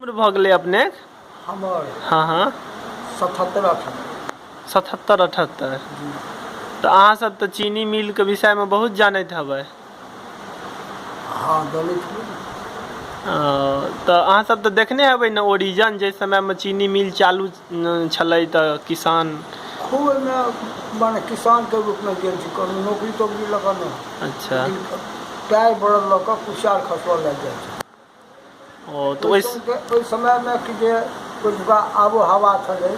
उम्र भऽ गेलै अपनेक? हमर? हँ हँ 77 78। 77 78। तऽ अहाँ सब तऽ चीनी मिलके विषयमे बहुत जानैत हेबै। हँ, जनैत हेबै। तऽ अहाँ सब तऽ देखने हेबै ने ओरिजन, जाहि समयमे चीनी मिल चालू छलै तऽ किसान खूब ओहिमे मने किसानके रूपमे गेल छी, कोनो नौकरी तौकरी लऽ कऽ नहि। लेकिन टायर बरद लऽ कऽ कुसियार खसबऽ लागि जाइ छै। ओ तऽ ओहि ओहि समयमे कि जे ओहिठुका आबो हवा छलै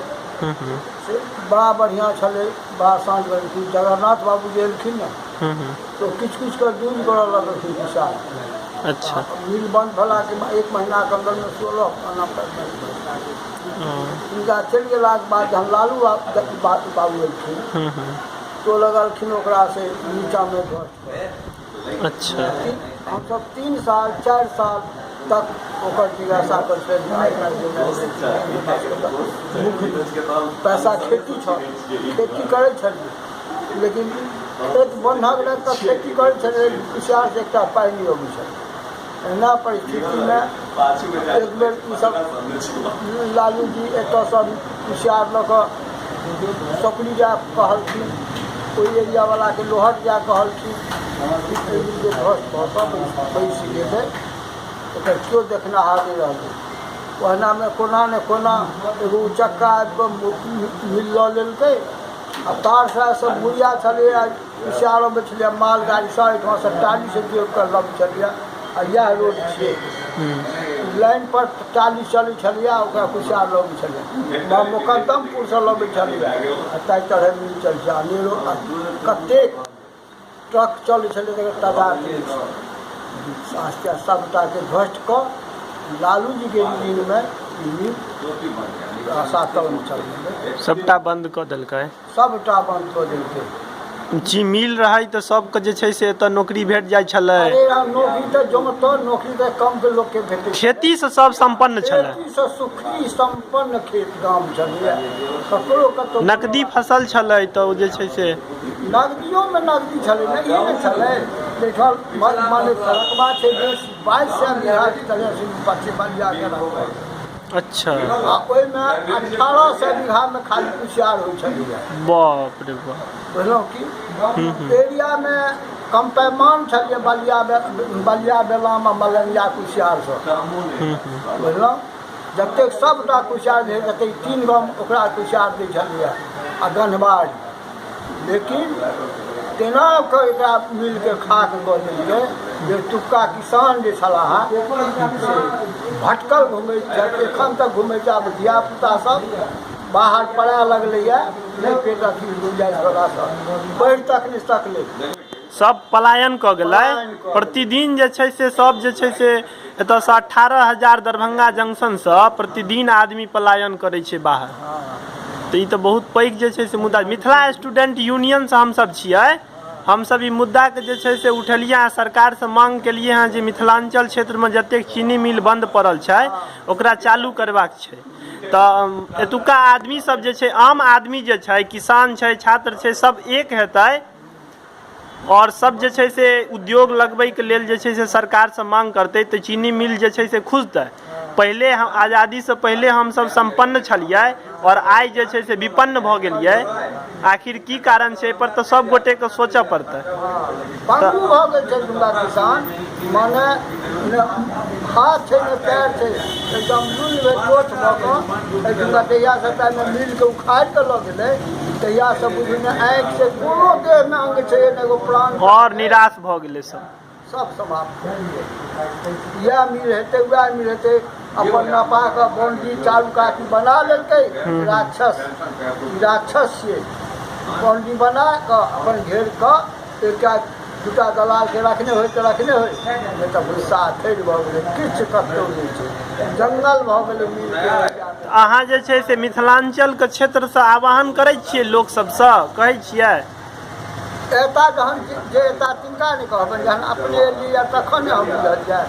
से बड़ा बढ़िआँ छलै, बड़ा शान्त भेलखिन। जगन्नाथ बाबू जे एलखिन ने तऽ ओ किछु किछुके दूर करऽ लगलखिन कुसियार। मिल बन्द भेलाके एक महीनाके अन्दरमे 16 आना हुनका चलि गेलाके बाद जहन लालू बाबू एलखिन तऽ ओ लगलखिन ओकरा से नीचाँमे ध्वस्त करऽ। हमसभ 3 साल 4 साल तक ओकर जिज्ञासा करै छलियै। पैसा खेती छल, खेती करै छलियै, लेकिन खेत बन्धक राखि कऽ खेती करै छलियै, कुसियारसँ एकटा पाइ नहि अबै छलै। एहना परिस्थितिमे एक बेर ईसभ लालूजी एतयसँ कुसियार लऽ कऽ सकरी जाय कहलखिन, ओहि एरियावलाके लोहट जाय कहलखिन। जे ध्वस्त भऽ कऽ बैसि गेलै, ओकर केओ देखनिहार नहि रहलै। ओहनामे कोना ने कोना एगो उचक्का आबि कऽ मिल लऽ लेलकै आ तार सब मुड़िया छलैए, कुसियार अबै छलैए, मालगाड़ी सब एहिठामसँ टालीसँ जोड़ि कऽ लबै छलैए आ इएह रोड छियै, लाइनपर टाली चलै छलैए, ओकरा कुसियार लबै छलैए, मोकदमपुरसँ लबै छलैए आ ताहि तरहे मिल चलै छै। अनेरो कतेक ट्रक चलै छलै तकर तादाद नहि छै। सभटाके ध्वस्त कऽ लालूजीके दिनमे ई मिल रसातलमे चलि गेलै। सभटा बन्द कऽ देलकै। सभटा बन्द कऽ देलकै। जी मिल रहै तऽ सबके जे छै से एतऽ नौकरी भेट जाइ छलै। अरे राम, नौकरी तऽ जँ तऽ नौकरी तऽ कम के लोकके भेटै। खेतीसँ सब सम्पन्न छलै। खेतीसँ सुखी सम्पन्न खेत गाम छलैए, ककरो कतहु नकदी फसल छलै तऽ ओ जे छै से नगदियोमे नगदी छलै ने, ई नहि छलै एहिठाम माने रकबा छै बेसी, 2200 बीघा तरह से बलियाके रकबा। आ ओहिमे 1800 बीघामे खाली कुसियार होइ छलैए। बाप रे बाप। बुझलहुँ कि एरियामे कम्पैमान छलियै बलिया, बलिया बेलाम आ मलंगिया कुसियार सब, बुझलहुँ? जतेक सभटा कुसियार भेल ततेक 3 गाम ओकरा कुसियार दै छलैए आ गन्हवारि। लेकिन तेना कऽ एकरा मिलके खाक कऽ देलकै जे एतुक्का किसान जे छलाह से भटकल घुमै छथि, एखन तक घुमै छै। आब धियापुता सब बाहर पड़ाय लगलैए, नहि पेट अथी गुंजाइश वला सब पढ़ि तक नहि सकलै। सब पलायन कऽ गेलै। प्रतिदिन जे छै से सब जे छै से एतऽसँ 18,000 दरभंगा जंक्शनसँ प्रतिदिन आदमी पलायन करै छै बाहर। तऽ ई तऽ बहुत पैघ जे छै से मुद्दा। मिथिला स्टूडेंट यूनियनसँ हमसभ छियै, हमसभ ई मुद्दाके जे छै से उठेलियै हँ, सरकारसँ मांग केलियै हँ जे मिथिलाञ्चल क्षेत्रमे जतेक चीनी मिल बन्द पड़ल छै ओकरा चालू करबाक छै। तऽ एतुका आदमी सब जे छै, आम आदमी जे छै, किसान छै, छात्र छै, सब एक हेतै आओर सब जे छै से उद्योग लगबैके लेल जे छै से सरकारसँ मांग करतै तऽ चीनी मिल जे छै से खुजतै। पहिले हम आजादीसँ पहिले हमसब सम्पन्न छलियै आओर आइ जे छै से विपन्न भऽ गेलियै, आखिर की कारण छै? एहिपर तऽ सब गोटेके सोचऽ पड़तै। पंगु भऽ गेल छै एतुका किसान, माने ने हाथ छै ने पैर छै, एकदम लुल भेल लोथ भऽ कऽ एहिठुनका। जहियासँ ताहिमे मिलके उखाड़ि कऽ लऽ गेलै तहियासँ बुझू ने आँखिसँ कोनो देहमे अङ्ग छै ने एगो प्राण। आओर निराश भऽ गेलै सब। सब समाप्त भऽ गेलै। इएह मिल हेतै, उएह मिल हेतै, अपन नपा कऽ बाउंड्री चारू कात बना लेलकै। राक्षस, ई राक्षस छियै। बाउंड्री बना कऽ अपन घेर कऽ एकटा दूटा दलालके रखने होइ तऽ रखने होइ, नहि तऽ भुस्सा थैर भऽ गेलै, किछु कतहु नहि छै, जंगल भऽ गेलै मिलके एरियामे। अहाँ जे छै से मिथिलाञ्चलके क्षेत्रसँ आह्वान करै छियै लोकसभसँ, कहै छियै? एता जहन जे एता तिनका नहि कहबनि, जहन अपने एलियै तखन ने हम बुझल जाय।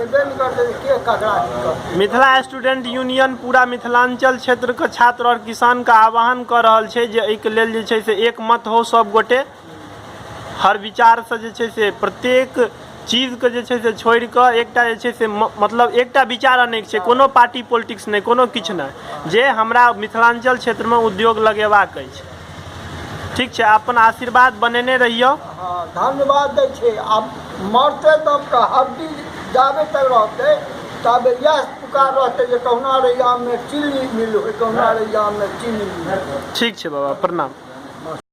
एबे नहि करतै तऽ के ककरा की कहतै? मिथिला स्टूडेंट यूनियन पूरा मिथिलाञ्चल क्षेत्रके छात्र आओर किसानके आह्वान कऽ रहल छै जे एहिके लेल जे छै से एकमत हो सब गोटे, हर विचारसँ जे छै से प्रत्येक चीजके जे छै से छोड़ि कऽ एकटा जे छै से मतलब एकटा विचार अनैके छै, कोनो पार्टी पॉलिटिक्स नहि, कोनो किछु नहि, जे हमरा मिथिलाञ्चल क्षेत्रमे उद्योग लगेबाक अछि। ठीक छै, अपन आशीर्वाद बनेने रहियौ। हँ, धन्यवाद दै छी। आब मरते दमके हड्डी जाबे तक रहतै ताबे इएह पुकार रहतै जे कहुना रैयाममे चीनी मिल होइ, कहुना रैयाममे चीनी मिल होइ। ठीक छै बाबा, प्रणाम।